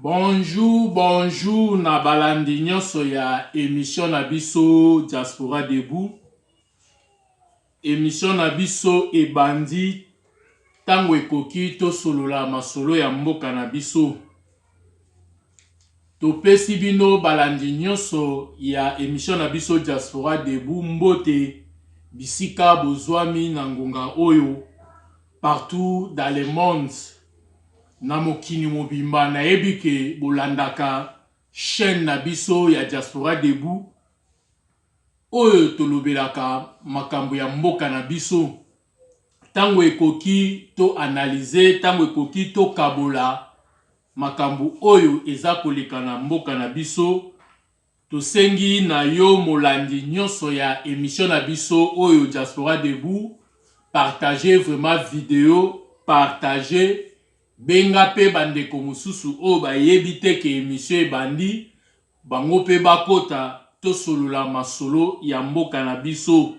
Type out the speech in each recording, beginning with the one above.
Bonjour, bonjour na balandi nyonso ya emission na biso Diaspora Debout. Emission na biso ebandi tango ekoki tosolola masolo ya mboka na biso. Topesi bino balandi nyonso ya emission na biso Diaspora Debout mbote bisika bozwami na ngonga oyo partout dans le monde na mokili mobimba. Nayebi ke bolandaka chaîne na biso ya Diaspora Debout oyo tolobelaka makambo ya mboka na biso. Tango ekoki to analyser, tango ekoki tokabola makambo oyo eza koleka na mboka na biso. Tosengi na yo molandi nyonso ya emission na biso oyo Diaspora Debout, partager vraiment video, partager, benga pe bandeko mosusu oyo bayebi te ke emission ebandi, bango pe bakota tosolola masolo ya mboka na biso.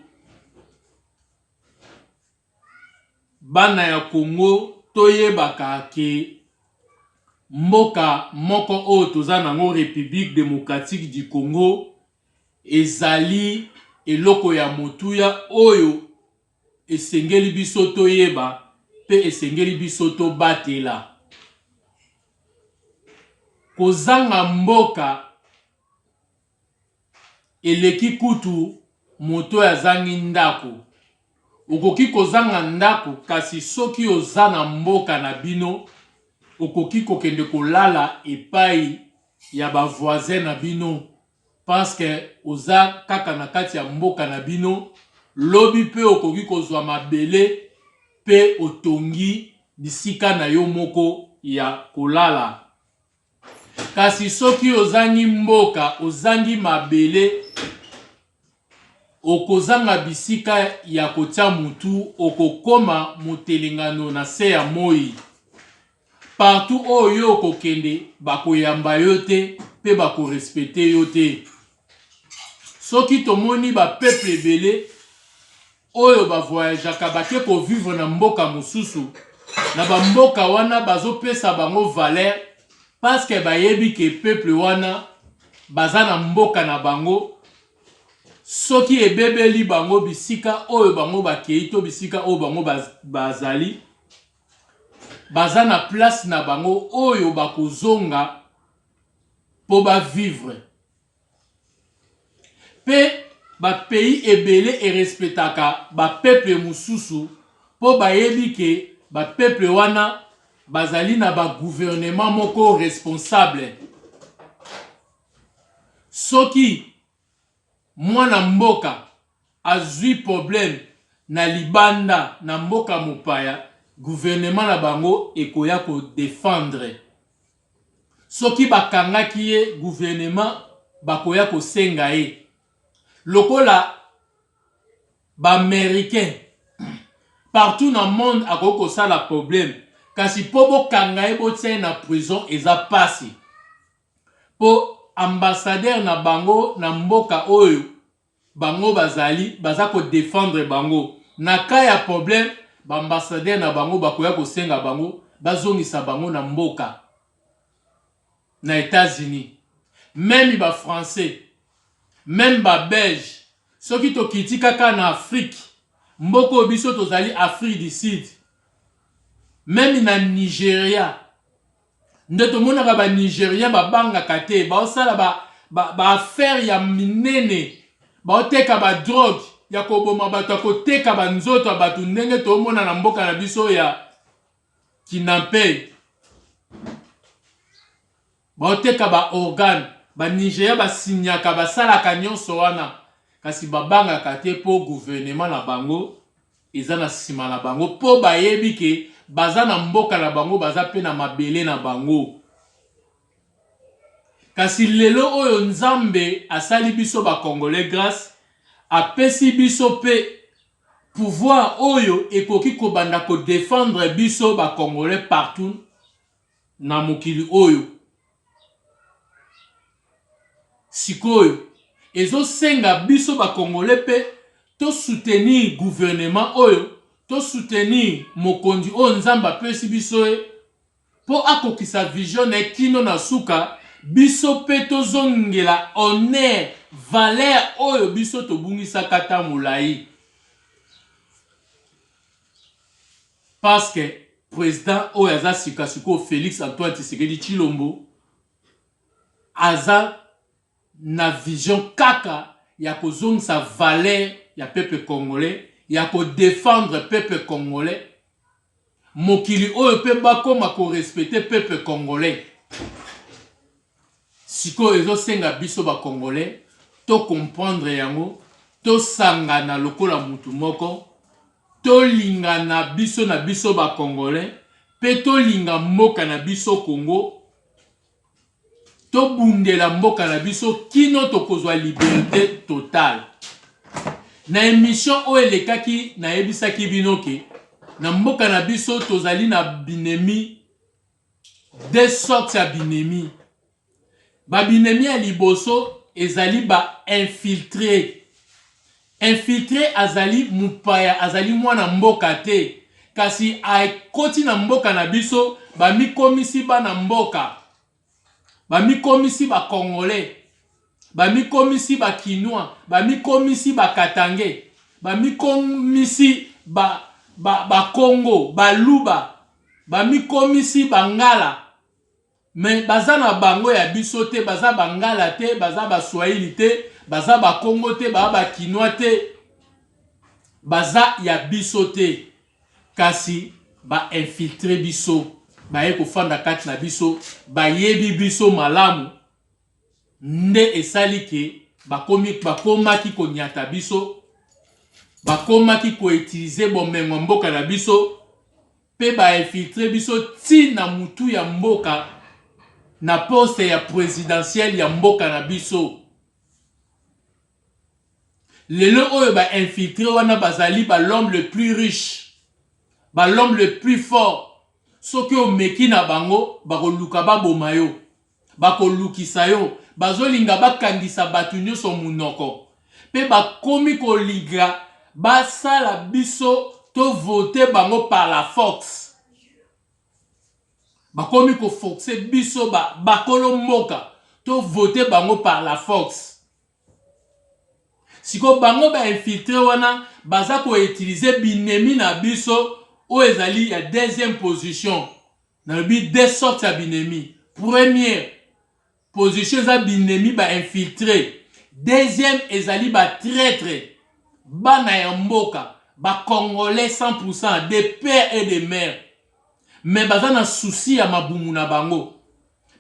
Bana ya Congo toyebaka ke mboka moko oyo toza nango Republique Democratique du Congo ezali eloko ya motuya oyo esengeli biso toyeba pe esengeli biso tobatela. Kozanga mboka eleki kutu moto oyo azangi ndako. Okoki kozanga ndako kasi soki oza na mboka na bino okoki kokende kolala epayi ya ba voisins na bino parce que oza kaka na kati ya mboka na bino. Lobi pe okoki kozwa mabele pe otongi bisika na yo moko ya kolala. Kasi soki ozangi mboka, ozangi mabele, okozanga bisika ya kotia mutu, okokoma motelengano na se ya moyi. Partout oyo yo okokende, bakoyamba yo te pe bako respecter yo te. Soki tomoni ba peuple ebele oyo ba voyageaka bake ko vivre na mboka mosusu, na ba mboka wana bazo pesa bango valeur parce que bayebi ke peuple wana baza na mboka na bango, soki ebebeli bango bisika oyo bango bakeyi to bisika oyo bango bazali, baza na place na bango oyo bakozonga po ba vivre. Pe ba pays ebele e respectaka ba peuple mususu po bayebi ke ba peuple wana bazali na ba gouvernement moko responsable. Soki mwana mboka azui problème na libanda na mboka mopaya, gouvernement na bango ekoya ko defendre. Soki bakangaki ye gouvernement bakoya kosenga ye lokola ba americain partout na monde akoki kosala problème kasi po bokanga ye botia ye na prison eza pasi po ambassadeur na bango na mboka oyo Bango bazali baza ko defendre bango na cas ya problème ba ambassadeurs na bango bakoya kosenga bango bazongisa bango na mboka na Etats Unis meme ba français meme ba belge soki tokiti kaka na Afrique mboka oyo biso tozali Afrique du Sud meme na Nigeria Nde tomonaka ba Nigerien babangaka te, baosala ba, ba, ba affaire ya minene, baoteka ba drogue ya koboma bato, ya koteka ba nzoto ya bato ndenge toomona na mboka na biso ya Kinampey. Baoteka ba organe, ba Nigerien basignaka, basalaka nyonso wana, kasi babangaka te mpo gouvernement na bango eza na sima na bango po bayebi ke baza na mboka na bango baza pe na mabele na bango. Kasi lelo oyo Nzambe asali biso ba congolais grace apesi biso pe pouvoir oyo ekoki kobanda ko defendre biso ba congolais partout na mokili oyo. Sikoyo ezo senga biso ba congolais pe to soutenir gouvernement oyo, to soutenir mokonzi oyo Nzambe apesi biso ye. Mpo akokisa vision na ye kino na suka, biso mpe tozongela honneur, valeur oyo biso tobungisaka tango molayi. Parce que president oyo aza sika sikoyo Felix Antoine Tshisekedi Tshilombo aza na vision kaka ya kozongisa valeur ya peuple congolais, ya ko defendre peuple congolais, mokili oyo pe bakoma ko respecter peuple congolais. Sikoyo ezo senga biso ba congolais to comprendre yango, tosangana lokola mutu moko, tolingana biso na biso ba congolais pe tolinga mboka na biso Congo. Tobundela mboka na biso kino tokozwa liberte totale. Na emission oyo elekaki nayebisaki bino ke na mboka na biso tozali na binemi, deux sortes ya binemi. Ba binemi ya liboso ezali ba infiltres. Infiltre azali mupaya azali mwana mboka te kasi akoti na mboka na biso bamikomisi bana mboka bamikomisi ba congolais bamikomisi ba kinois bamikomisi ba katangais bamikomisi ba ba bakongo baluba bamikomisi bangala. Mais baza na bango ya biso te, baza bangala te, baza ba swahili te, baza ba kongo te, baza ba kinois te, baza ya biso te, kasi ba infiltre biso, baye kofanda kati na biso, bayebi biso malamu, nde esali ke bakomi bakomaki konyata biso, bakomaki ko utiliser bomengo ya mboka na biso. Pe ba infiltre biso ti na mutu ya mboka na poste ya presidentielle ya mboka na biso. Lelo oyo ba infiltre wana bazali ba l'homme le plus riche, ba l'homme le plus fort. Soki omeki na bango bakoluka baboma yo. Bakolukisa yo. Bazolinga bakangisa batu nyoso munoko. Pe bakomi kolinga basala biso to voter bango par la force. Bakomi ko forcer biso ba bakolo mboka to voter bango par la force. Sikoyo bango ba infiltre wana baza ko utiliser binemi na biso oyo ezali ya deuxième position. Nalobi deux sortes ya binemi. Première position eza binemi ba infiltre. Deuxième ezali ba traitre bana ya mboka ba congolais 100% de père et de mère mais baza na souci ya mabumu na bango.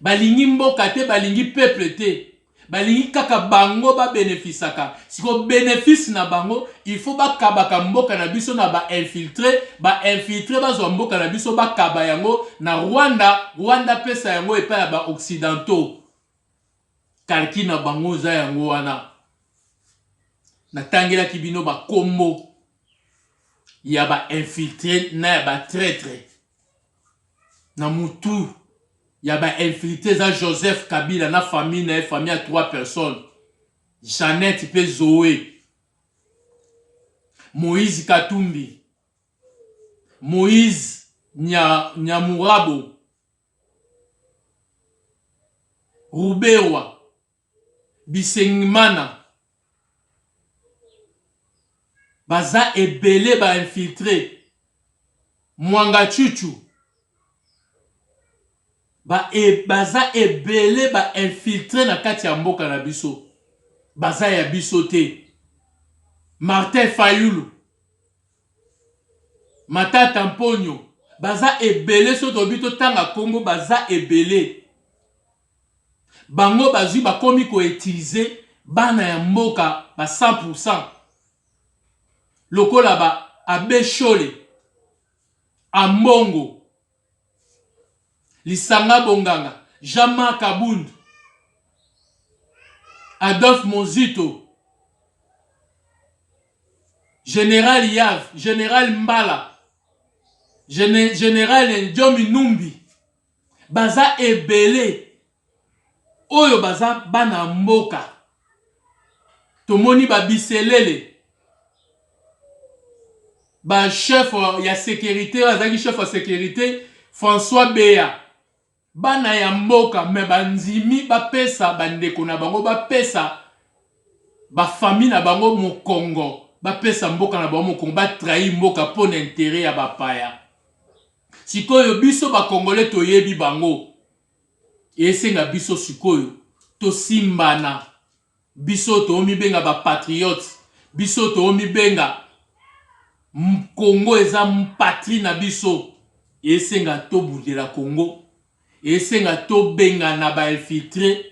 Balingi mboka te, balingi peuple te. Balingi kaka bango ba benefisaka. Sikoyo benefice na bango il faut bakabaka mboka na biso na ba infiltre, ba infiltre bazwa mboka na biso bakaba yango na Rwanda, Rwanda apesa yango epai ya ba occidentaux. Calcul na bango eza yango wana. Natangelaki bino ba kombo ya ba infiltre na ya ba traitre. Na mutu ya ba infiltre eza Joseph Kabila na famille na ye, famille ya 3 personnes, Jeannette pe Zoe, Moïse Katumbi, Moïse Nya, Nyamurabo, Ruberwa, Bisengimana, baza ebele ba infiltre Mwangachuchu ba e, baza ebele ba infiltre na kati ya mboka na biso baza ya biso te Martin Fayulu Matata Mponyo baza ebele soki tolobi totanga kombo baza ebele Bango bazui bakomi ko utiliser bana ya mboka ba 100% lokola ba Abbe Shole, Ambongo, Lisanga Bonganga, Jean Marc Kabund, Adolphe Mozito, General Yav, General Mbala, General Ndiomi Numbi. Baza ebele oyo baza bana mboka tomoni ba biselele ba chef ya securite oyo azalaki chef ya securite François Beya. Bana ya mboka mais bandimi bapesa bandeko na bango, bapesa ba famille na bango mokongo, bapesa mboka na bango mokongo, ba trahir mboka mpo na interet ya bapaya. Sikoyo biso ba congolais toyebi bango, esenga biso sikoyo tosimbana. Biso tomibenga ba patriotes, biso tomibenga Congo eza patrie na biso, esenga tobundela Congo, esenga tobengana ba infiltres,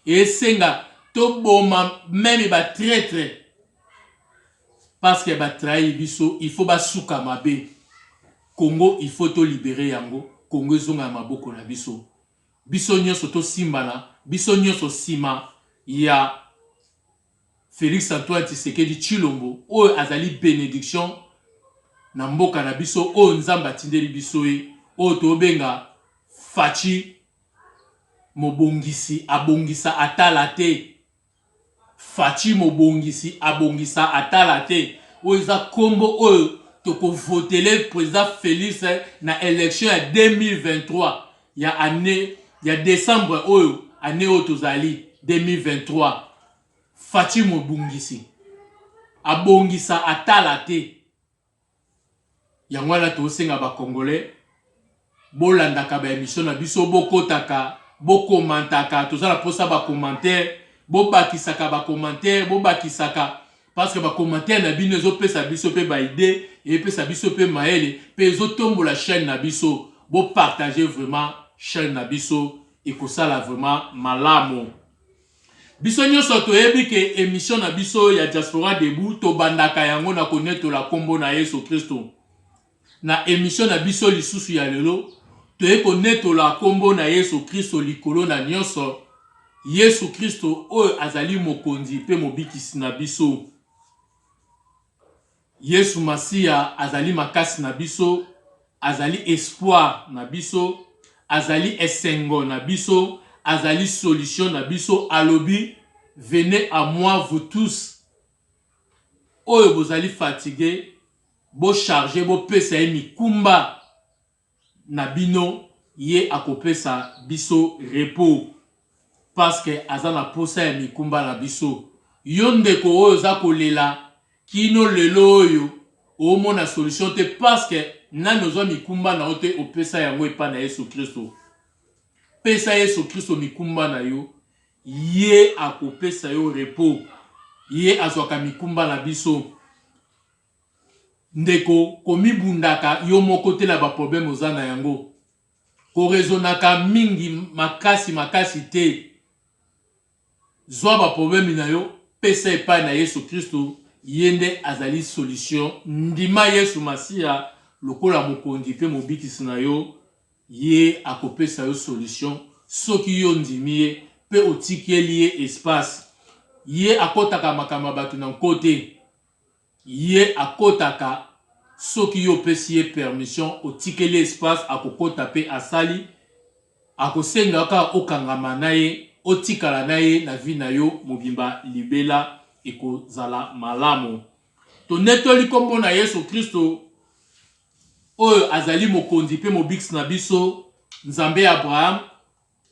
esenga toboma meme ba traitres parce que ba trahir biso, il faut basuka mabe. Congo il faut to liberer yango, Congo ezonga na maboko na biso. Biso nionso tosimbana, biso nionso sima ya Felix Antoine Tshisekedi Tshilombo oyo azali benediction na mboka na biso oyo Nzambe atindeli biso ye oyo tobenga Fatshi mobongisi abongisa atala te. Fatshi mobongisi abongisa atala te oyo eza kombo oyo toko votele president Felix na election ya 2023 ya annee ya decembre oyo annee oyo tozali 2023 Fatshi mobongisi abongisa atala te. Yango wana tosenga ba congolais bolandaka ba emission na biso, bokotaka, bo commentaka, toza na posa ba commentaire, bobakisaka ba commentaire, bobakisaka parce que ba commentaire na bino ezopesa biso pe ba idee, epesa biso pe mayele pe ezotombola chaîne na biso. Bo partager vraiment chaîne na biso ekosala vraiment malamu. Biso nionso toyebi ke emission na biso ya Diaspora Debout tobandaka yango na konetola kombo na Yesu Kristo. Na emission na biso lisusu ya lelo, toye konetola kombo na Yesu Kristo likolo na nionso, Yesu Kristo oyo azali Mokonzi pe Mobikisi na biso. Yesu Masiya azali makasi na biso, azali espoir na biso, azali esengo na biso, azali solution na biso, alobi venez à moi vous tous oyo bozali fatigue, bo charge, bopesa ye mikumba na bino ye akopesa biso repos parce que aza na posa ya mikumba na biso. Yo ndeko oyo oza kolela kino lelo oyo omona solution te parce que nanu ozwa mikumba na yo te opesa yango epa na Yesu Christo. Pesa Yesu Christo mikumba na yo ye akopesa yo repos. Ye azwaka mikumba na biso. Ndeko komibundaka yo moko te na ba problème oza na yango. Ko raisonnaka mingi makasi makasi te. Zwa ba problème na yo pesa epai na Yesu Kristo ye nde azali solution. Ndima Yesu Masiya lokola mokonzi pe mobikisi na yo ye akopesa yo solution soki yo ondimi ye pe otikeli ye espace. Ye akotaka makambo ya bato na nko te. Ye akotaka soki yo opesi ye permission, otikeli ye espace akokota pe asali, akosenga yo kaka okangama na ye, otikala na ye na vie na yo mobimba libela ekozala malamu. Tonetoli kombo na Yesu Kristo oyo azali mokonzi pe mobikisi na biso, Nzambe ya Abraham,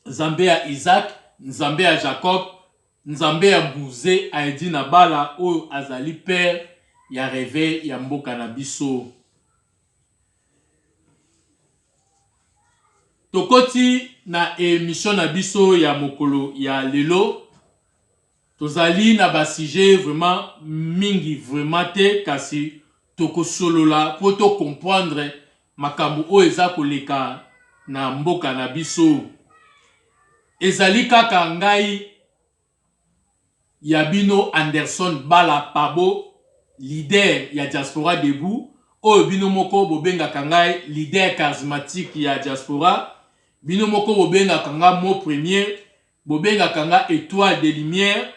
Nzambe ya Isaac, Nzambe ya Jacob, Nzambe ya Mbuze Aedina Bala oyo azali père ya reveil ya mboka na biso. Tokoti na emission na biso ya mokolo ya lelo. Tozali na ba sujets vraiment mingi vraiment te kasi tokosolola po to comprendre makambo oyo eza koleka na mboka na biso. Ezali kaka ngai ya bino Anderson Bala Pabo, leader ya Diaspora Debout, oyo bino moko bobengaka ngai leader charismatique ya diaspora, bino moko bobengaka nga mot premier, Bobengaka nga etoile de lumière,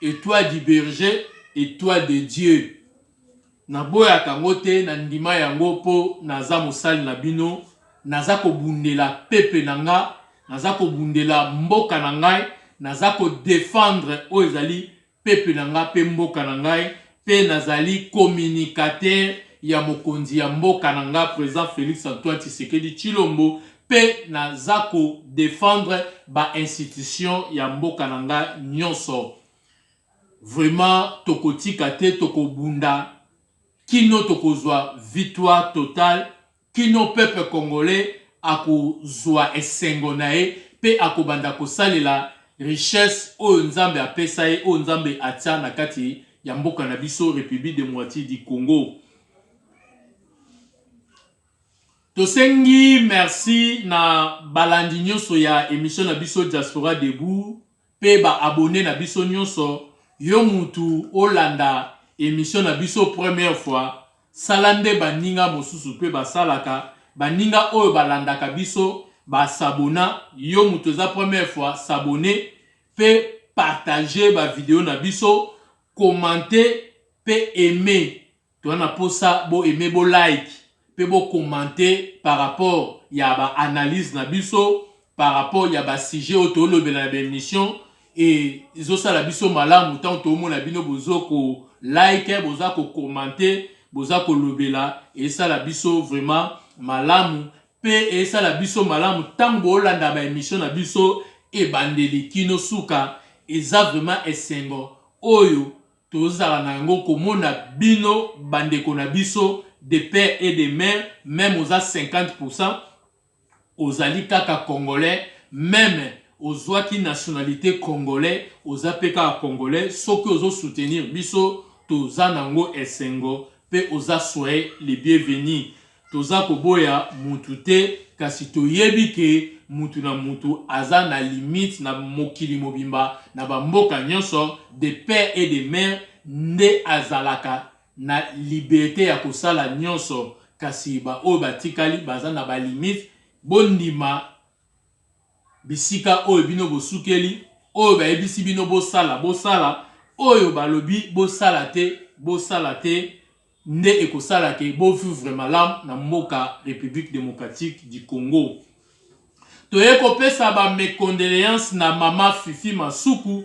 etoile du berger, etoile de Dieu. Naboyaka yango te, na ndima yango po naza mosali na bino, naza kobundela peuple na nga, naza kobundela mboka na ngai, naza ko defendre oyo ezali peuple na nga pe mboka na ngai pe nazali communicateur ya mokonzi ya mboka na nga president Felix Antoine Tshisekedi Tshilombo. mpe naza ko defendre ba institutions ya mboka na nga nyonso. Vraiment tokotika te, tokobunda kino tokozwa victoire totale, kino peuple congolais akozwa esengo na ye mpe akobanda kosalela richesse oyo Nzambe apesa ye, oyo Nzambe atia na kati ya mboka na biso Republique democratique du Congo. Tosengi merci na balandi nyonso ya emission na biso Diaspora Debout pe ba abonnes na biso nyonso. Yo mutu olanda emission na biso première fois, sala nde baninga mosusu pe basalaka, baninga oyo balandaka biso ba s'abonna. Yo mutu eza première fois, s'abonner pe partager ba video na biso, commenter pe aimer. Toza na posa bo aimer, bo like pe bo commenter par rapport ya ba analyse na biso, par rapport ya ba sujet oyo tolobela na ba emission. Et ezosala biso malamu ntango tomona bino bozo ko like, boza ko commenter, boza kolobela, esala biso vraiment malamu. Pe esala biso malamu ntango bolanda ba emission na biso ebandeli kino suka. Eza vraiment esengo oyo tozala na yango komona bino bandeko na biso de père et de mère. Même oza 50%, ozali kaka congolais. Même ozwaki nationalité congolais, oza mpe kaka congolais. Soki ozosoutenir biso, toza nango esengo mpe oza soyez les bienvenus. Toza koboya mutu te, kasi toyebi ke mutu na mutu aza na limite na mokili mobimba, na bamboka nyonso de père et de mère nde azalaka na liberté ya kosala nyonso, kasi baoyo batikali baza na balimite. Bondima bisika oyo bino bosukeli, oyo bayebisi bino bosala, bosala, oyo balobi bosala te, bosala te, nde ekosala ke bovivre malamu na mboka République démocratique du Congo. Toye kopesa ba mes condoléances na mama Fifi Masuku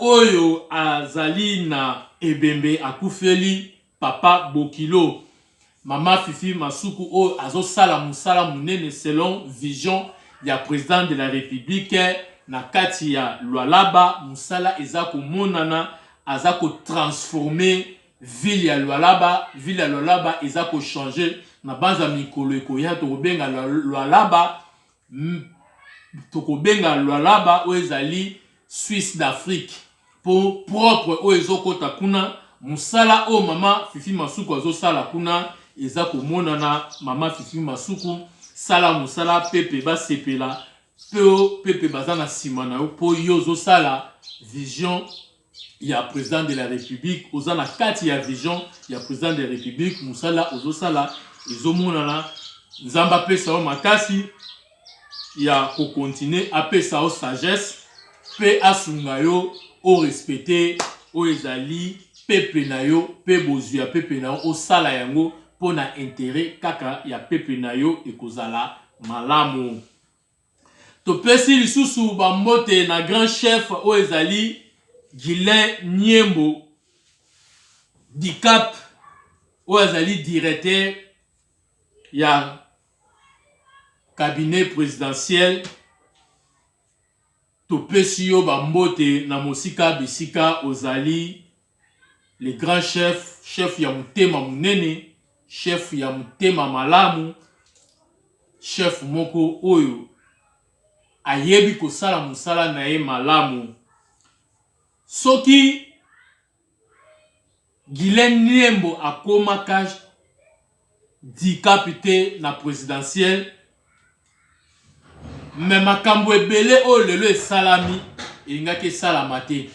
oyo azali na ebembe, akufeli papa Bokilo. Mama Fifi Masuku oyo azosala mosala monene selon vision ya président de la République na kati ya Lualaba, mosala eza komonana, aza kotransformer ville ya Lualaba. Ville ya Lualaba eza kochanger na banza mikolo ekoya. Tokobenga Lualaba oyo ezali Suisse d'Afrique po propre oyo ezokɔta kuna. Mosala oyo mama Fifi Masuku azosala kuna eza komonana. Mama Fifi Masuku, sala mosala, pepe basepela mpe pepe baza na nsima na yo, mpo yo ozosala vision ya président de la République, oza na kati ya vision ya président de la République. Mosala ozosala ezomonana. Nzambe apesa yo makasi ya kocontinuer, apesa yo sagesse mpe asunga yo orespecter oyo ezali peuple na yo mpe bozwi ya peuple na yo, osala yango mpo na intérêt kaka ya peuple na yo, ekozala malamu. Topesi lisusu bambote na grand chef oyo ezali Guylain Nyembo Dicap, oyo azali directeur ya cabinet présidentiel. Topesi yo bambote na mosika bisika ozali, le grand chef, chef ya motema monene, chef ya motema malamu, chef moko oyo ayebi kosala mosala na ye malamu. Soki Guylain Nyembo akomaka DICAP te na présidentielle, mais makambo ebele oyo lelo esalami elingaki esalama te.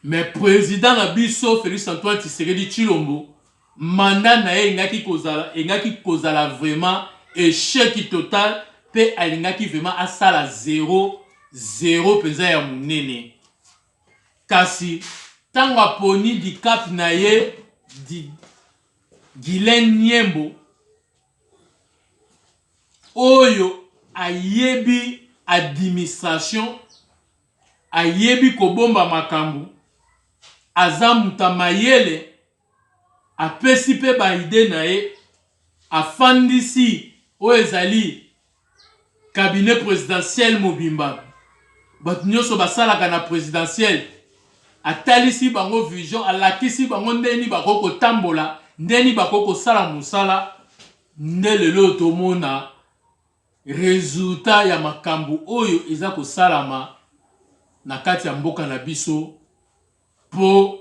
Mais président na biso Félix Antoine Tshisekedi Tshilombo, mandat na ye elingaki kozala vraiment échec total mpe alingaki vraiment asala zéro zéro mpenza ya monene. Kasi ntango aponi DICAP na ye Guylain Nyembo oyo ayebi administration, ayebi kobomba makambo, aza moto ya mayele, apesi mpe baidées na ye, afandisi. Oyo ezali cabinet presidentiel mobimba, bato nyonso basalaka na presidentiel, atalisi bango vision, alakisi bango ndenge nini bakoki kotambola, ndenge nini bakoki kosala mosala. Nde lelo tomona resultat ya makambo oyo eza kosalama na kati ya mboka na biso mpo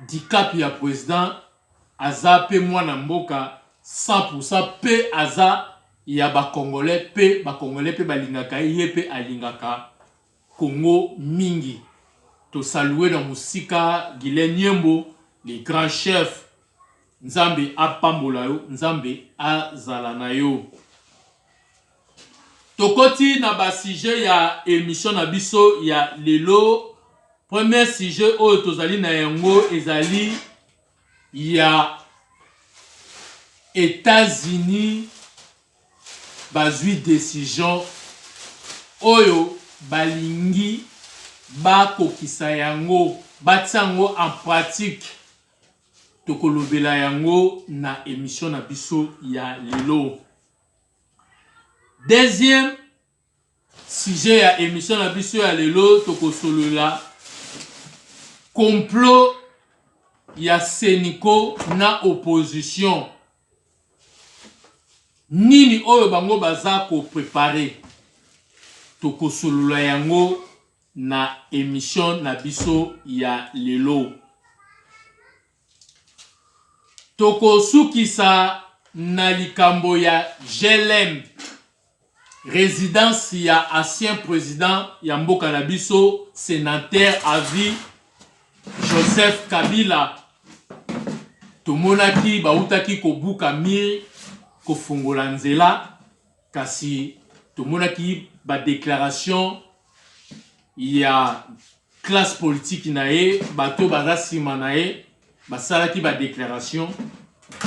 Dicap ya president aza pe mwana mboka 100% pe aza ya ba congolais pe ba congolais pe balingaka ye ye pe alingaka Congo mingi to salue na musika Guylain Nyembo le grand chef Nzambe apambola yo Nzambe azala na yo. Tokoti na ba sujet ya emission na biso ya lelo. Premier sujet oyo tozali na yango ezali ya Etats-Unis bazwi decision oyo balingi bakokisa yango, batia yango en pratique. Tokolobela yango na emission na biso ya lelo. Deuxième sujet ya emission na biso ya lelo, tokosolola complot ya Cenco na opposition. Nini oyo bango baza ko preparer? Tokosolola yango na emission na biso ya lelo. Tokosukisa na likambo ya GLM, residence ya ancien president ya mboka na biso senateur à vie Joseph Kabila. Tomonaki bautaki kobuka mur, kofongola nzela, kasi tomonaki ba declaration ya classe politique na ye, bato baza nsima na ye basalaki ba declaration.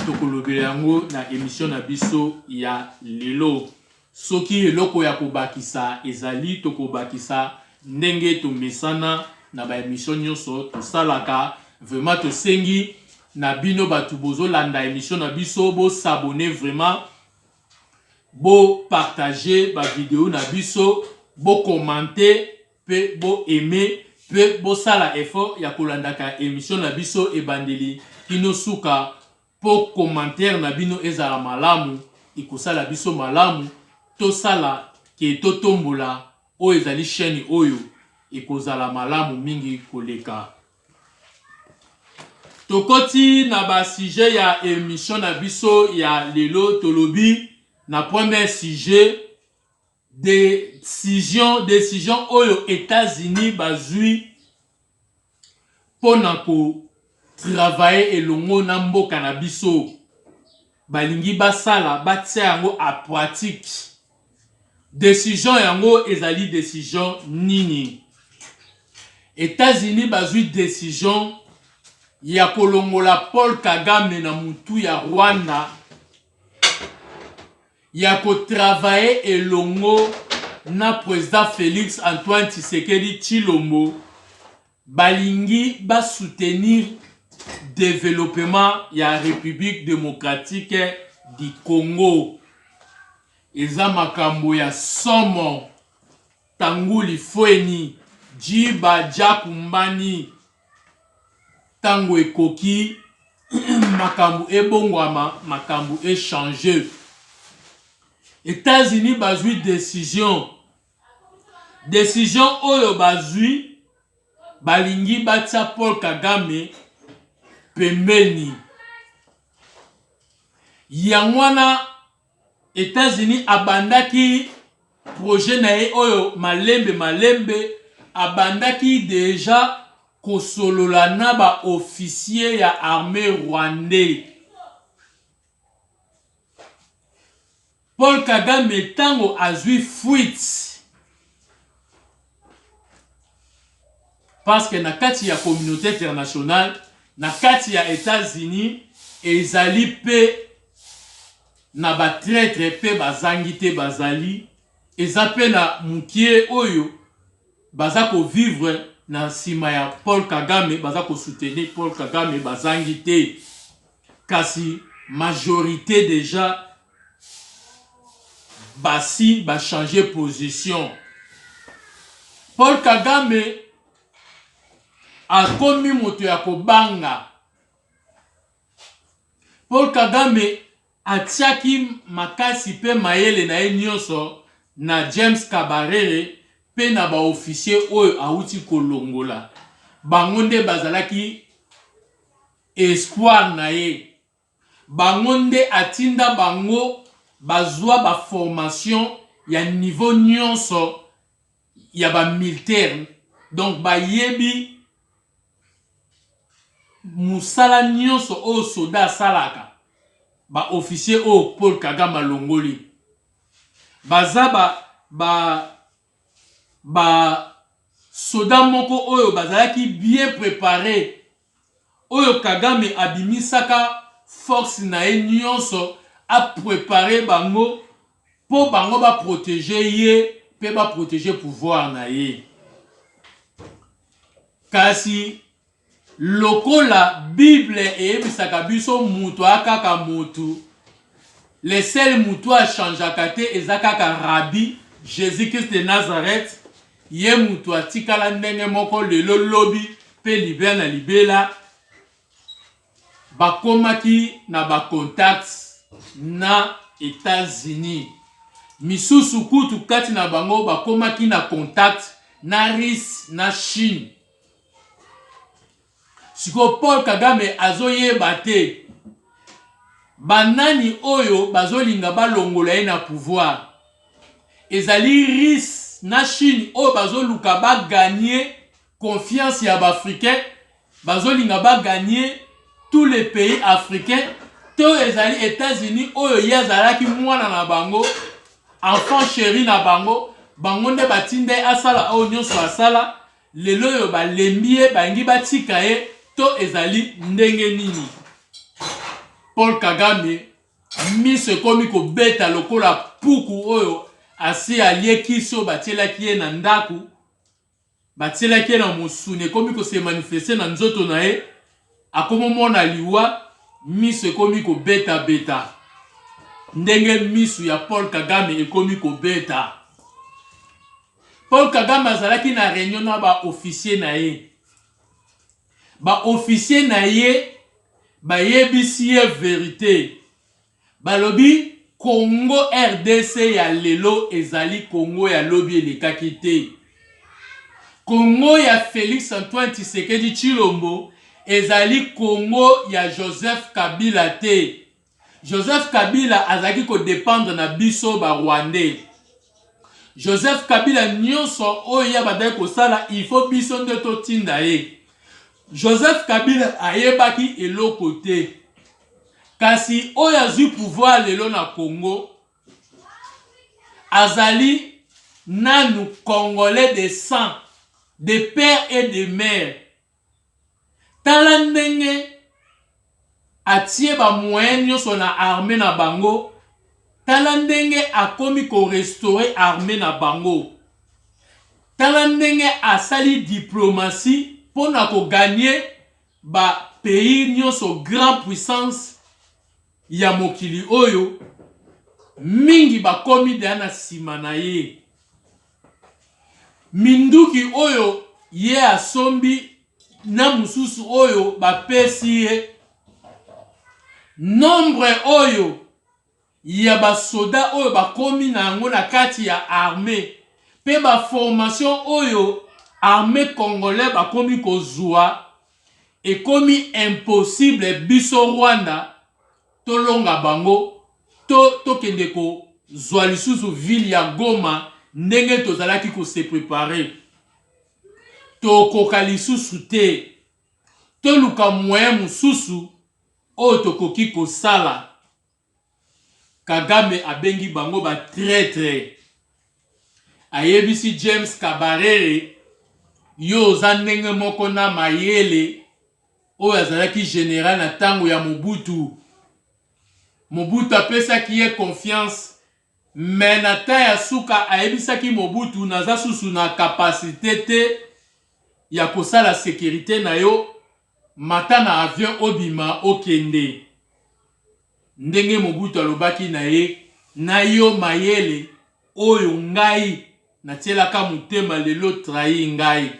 Tokolobela yango na emission na biso ya lelo. Soki eloko ya kobakisa ezali, tokobakisa ndenge tomesana na ba emission nyonso tosalaka. Vraiment tosengi na bino bato bozolanda emission na biso, bo s'abonner vraiment, bo partager ba video na biso, bo commenter pe bo aimer pe bosala effort ya kolandaka emission na biso ebandeli kino suka po commentaire na bino ezala malamu, ekosala biso malamu tosala ke totombola oyo ezali chaine oyo, ekozala malamu mingi koleka. Tokoti na ba sujet ya emission na biso ya lelo, tolobi na premier sujet decision decision oyo Etats-Unis bazui pona ko travailler elongo na mboka na biso, balingi basala batia yango a pratique. Decision yango ezali decision nini? Etats-Unis bazui decision ya kolongola Paul Kagame na mutu ya Rwanda, ya ko travailler elongo na president Felix Antoine Tshisekedi Tshilombo, balingi ba soutenir developpement ya Republique democratique du Congo. Eza makambo ya somo. Tanguli Fueni, Djiba Djakumbani, tango ekoki makambo ebongwama, makambo e changer. Etats-Unis bazwi decision, decision oyo bazwi balingi batia Paul Kagame pembeni. Yango wana Etats-Unis abandaki projet na ye oyo malembe malembe, abandaki dejà kosolola na ba officiers ya armee rwandais. Paul Kagame tango azui fuite parce que na kati ya communaute internationale, na kati ya Etats-Unis ezali pe na ba traitre pe bazangi te, bazali eza pe na mukie oyo baza ko vivre na nsima ya Paul Kagame, baza ko soutenir Paul Kagame, bazangi te, kasi majorite dejà. basi ba changer position. Paul Kagame akomi moto ya kobanga. Paul Kagame atiaki makasi mpe mayele na ye nyonso na James Kabarere mpe na ba officiers oyo awuti kolongola. Bango nde bazalaki espoir na ye. Bango nde atinda bango bazua ba formation ya niveau nionso ya ba miltaire donc bayebi musala nionso oyo soda asalaka ba officier oyo Paul Kagame alongoli baza ba ba ba soda moko oyo bazalaki bien prepare oyo Kagame abimisaka force na ye nionso a preparer bango po bango ba proteger ye pe ba proteger pouvoir na ye. Kasi lokola bible eyebisaka biso mutu a kaka mutu, le seul mutu a changeaka te eza kaka Rabbi Jesus Christ de Nazareth, Ye mutu atikala ndenge moko lelo lobi pe libela na libela bakomaki na ba contacts na Etats Unis misusu kutu kati na bango bakomaki na contact na Russie na Chine Sikoyo Paul Kagame azoyeba te ba nani oyo bazolinga balongola ye na pouvoir. Ezali Russe na Chine oyo bazoluka ba gagner confiance ya ba africains, bazolinga ba gagner tous les pays africains to ezali Etats-Unis oyo ye azalaki mwana na bango, enfant cheri na bango, bango nde batinda ye asala oyo nyonso asala. Lelo oyo balembi ye balingi batika ye to ezali ndenge nini? Paul Kagame miso ekomi kobeta lokola puku oyo asi alie kisi oyo batielaki ye na ndaku, batielaki ye na mosuni ekomi ko se manifester na nzoto na ye, akomomona liwa, miso ekomi kobeta beta ndenge misu ya Paul Kagame ekomi kobeta. Paul Kagame azalaki na reunion na ba officiers na ye. Ba officiers na ye bayebisi ye verite. Balobi Congo rdc ya lelo ezali Congo ya lobi elekaki te. Congo ya Felix Antoine Tshisekedi Tshilombo ezali Congo ya Joseph Kabila te. Joseph Kabila azalaki ko dependre na biso ba rwandais. Joseph Kabila nionso oyo ye abandaki kosala il faut biso nde totinda ye. Joseph Kabila ayebaki eloko te. Kasi oyo azui pouvoir lelo na Congo azali nanu congolais de sang, de père et de mère. Tala ndenge atie ba moyens nionso na armee na bango, tala ndenge akomi ko restaurer armee na bango, tala ndenge asali diplomatie pona ko gagner ba pays nionso grand puissance ya mokili oyo, mingi bakomi deja na sima na ye. Minduki oyo ye asombi na mosusu oyo bapesi ye, nombre oyo ya basoda oyo bakomi na yango na kati ya armee mpe ba formation oyo armee congolais bakomi kozua, ekomi impossible biso Rwanda tolonga bango to tokende kozua lisusu ville ya Goma ndenge tozalaki ko se preparer. Tokoka lisusu te. Toluka moyen mosusu oyo tokoki kosala. Kagame abengi bango ba traitres. Ayebisi James Kabarere yo oza ndenge moko na Mayele oyo azalaki general na tango ya Mobutu. Mobutu apesaki ye confiance mais na temps ya suka ayebisaki Mobutu naza susu na capacite te ya kosala securite na yo, mata na avion obima okende. Ndenge Mobutu alobaki na ye. na yo mayele oyo ngai natielaka motema lelo trahir ngai.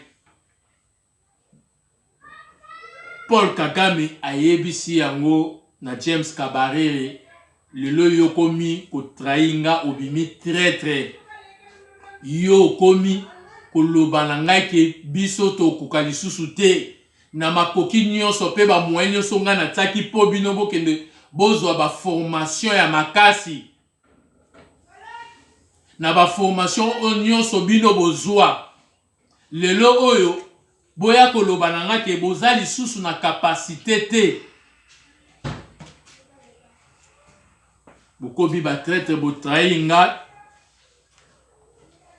Paul Kagame ayebisi yango na James Kabarere lelo yo okomi ko trahir nga obimi traitre yo okomi koloba na ngai ke biso tokoka lisusu te na makoki nyonso mpe ba moyen nyonso ngai natiaki mpo bino bokende bozwa ba formation ya makasi na ba formation oyo nyonso bino bozwa lelo oyo boya koloba na nga ke boza lisusu na capacite te bokomi ba traitre bo trahir nga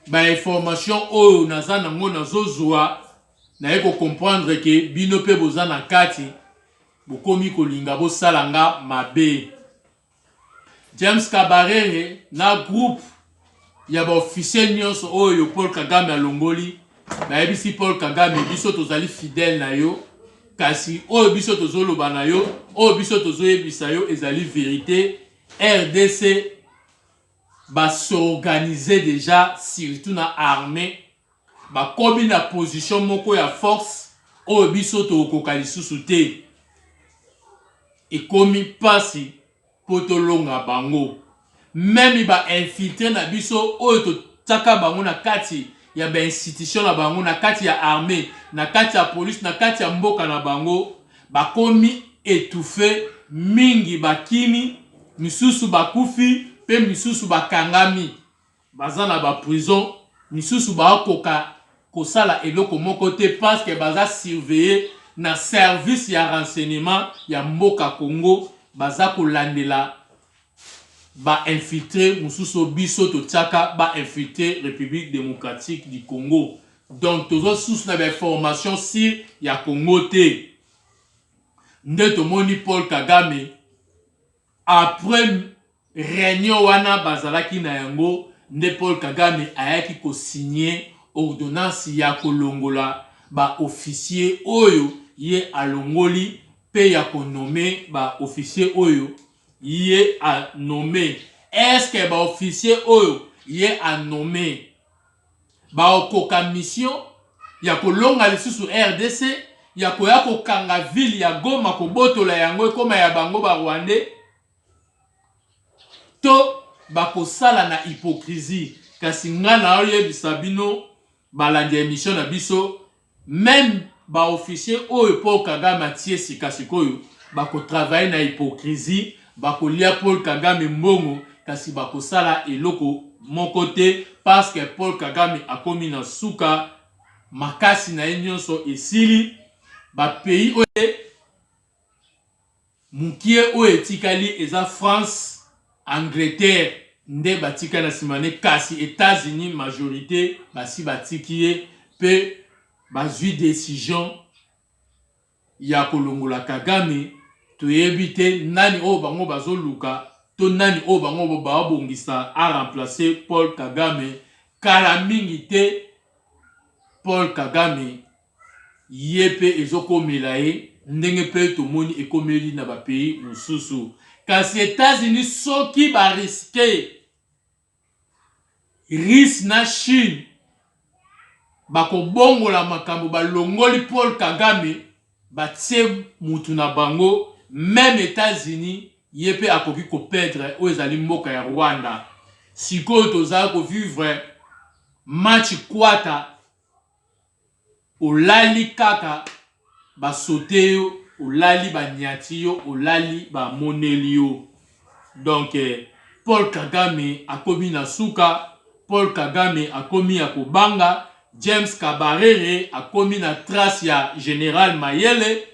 ba information oyo naza nango nazozwa naye ko comprendre ke bino pe boza na kati bokomi kolinga bosala nga mabe. James Kabarere na groupe ya ba officiers nyonso oyo Paul Kagame alongoli bayebisi Paul Kagame biso tozali fidèle na yo kasi oyo biso tozoloba na yo oyo biso tozoyebisa yo ezali verite RDC ba s'organiser dejà surtout na armee bakomi na position moko ya force oyo biso tokokoka lisusu te. Ekomi pasi po tolonga bango. Meme ba infiltres na biso oyo totiaka bango na kati ya ba institutions na bango, na kati ya armee, na kati ya police, na kati ya mboka na bango, bakomi etouffe, mingi bakimi, misusu bakufi pe misusu bakangami. Baza na ba prison misusu bakoka kosala eloko moko te parce que baza surveiller na service ya renseignement ya mboka Congo baza kolandela ba infiltre mosusu biso totiaka ba infiltre Republique democratique du Congo donc toza susu na ba information sur ya Congo te nde tomoni Paul Kagame Après reunion wana bazalaki na yango nde Paul Kagame ayaki ko signer ordonnance ya kolongola ba officiers oyo ye alongoli mpe ya ko nommer ba officiers oyo ye a nommer. Est-ce que ba officiers oyo ye a nommer Bakokoka mission ya kolonga lisusu rdc ya koya kokanga ville ya Goma kobotola yango ekoma ya bango ba rwandais to bakosala na hypocrisie kasi nga naoyebisa bino balandi ya emission na biso Meme ba officiers oyo Paul Kagame atie sika sikoyo bako travailler na hypocrisie, bakolia Paul Kagame mbongo kasi bakosala eloko moko te parce que Paul Kagame akomi na suka, makasi na ye nionso esili, ba pays oyo Mukie oyo etikali eza France, Angleterre nde batikali na sima ne kasi Etats Unis majorite basi batiki ye pe bazui decision ya kolongola Kagame toyebi te nani oyo bango bazoluka to nani oyo bango baobongisa a remplacer Paul Kagame kala mingi te Paul Kagame ye pe ezokomela ye ndenge pe tomoni ekomeli na ba pays mosusu kasi Etats-Unis soki ba risque Russe na Chine bakobongola makambo balongoli Paul Kagame batie mutu na bango meme Etats-Unis ye pe akoki ko perdre oyo ezali mboka ya Rwanda sikoyo toza ko vivre match kwata Olali kaka ba saute yo olali ba niati yo olali ba moneli yo donc Paul Kagame akomi na suka Paul Kagame akomi ya kobanga James Kabarere akomi na trace ya general Mayele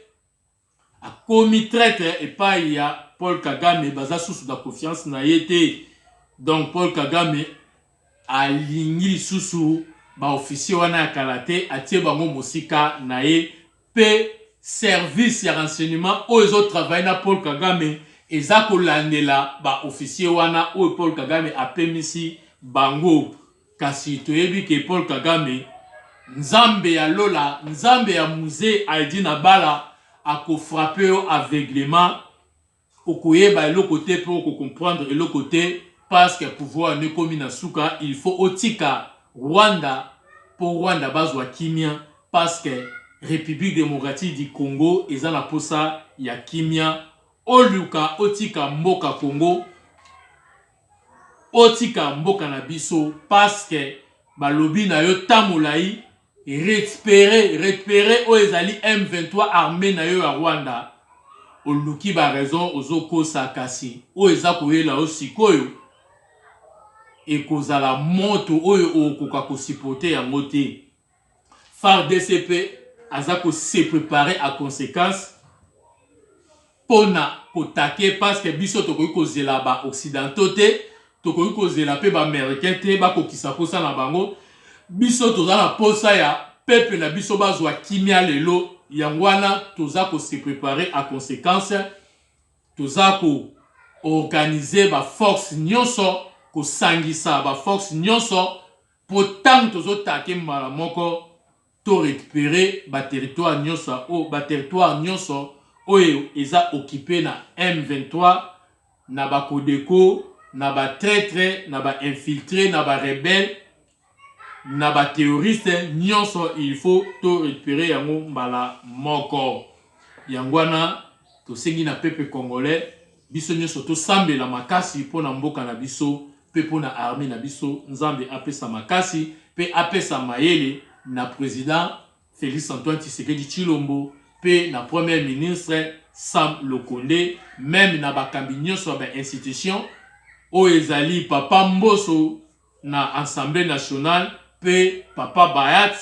Akomi traitre epayi ya Paul Kagame baza susu na confiance na ye te donc Paul Kagame alingi lisusu ba officiers wana ya kala te atie bango mosika na ye pe service ya renseignement oyo ezo travailler na Paul Kagame eza kolandela ba officiers wana oyo Paul Kagame apemisi bango. Kasi toyebi ke Paul Kagame Nzambe ya lola Nzambe ya Muze Aidin Abala ako frapper yo aveuglement okoyeba eloko te pe oko comprendre eloko te. parce que pouvoir no ekomi na suka, il faut otika Rwanda mpo Rwanda bazwa kimia, parce que République démocratique du Congo eza na posa ya kimia. Oluka otika mboka Congo, otika mboka na biso, parce que balobi na yo ta molai, récupérer, récupérer oyo ezali M23, armée na yo ya Rwanda. Oluki baraison, ozokosa, kasi oyo eza koyela yo sikoyo ekozala moto oyo okoka kosupporter yango te. FARDC mpe aza kose préparer à conséquence mpona kotake, parce que biso tokoki kozela baoccidentaux te, tokoki kozela mpe baaméricain te bakokisa mposa na bango. Biso toza na posa ya peuple na biso bazwa kimia lelo. Yango wana toza kose préparer à conséquence, toza koorganiser baforce nyonso, kosangisa baforce nyonso, mpo ntango tozotake mbala moko to récupérer baterritoire nyonso, oyo baterritoire nyonso oyo eza occupé na M23, na baCODECO, na batraître, na bainfiltré, na barebelle, na baterroriste nyonso. Il faut to récupérer yango mbala moko. Yango wana tosengi na peuple congolais, biso nyonso tosambela makasi mpona mboka na biso mpe mpona armée na biso. Nzambe apesa makasi mpe apesa mayele na président Félix Antoine Tshisekedi Tshilombo mpe na premier ministre Sam Lokonde, même na bakambi nyonso ya bainstitution oyo ezali papa Mboso na Assemblée nationale mpe papa Bayat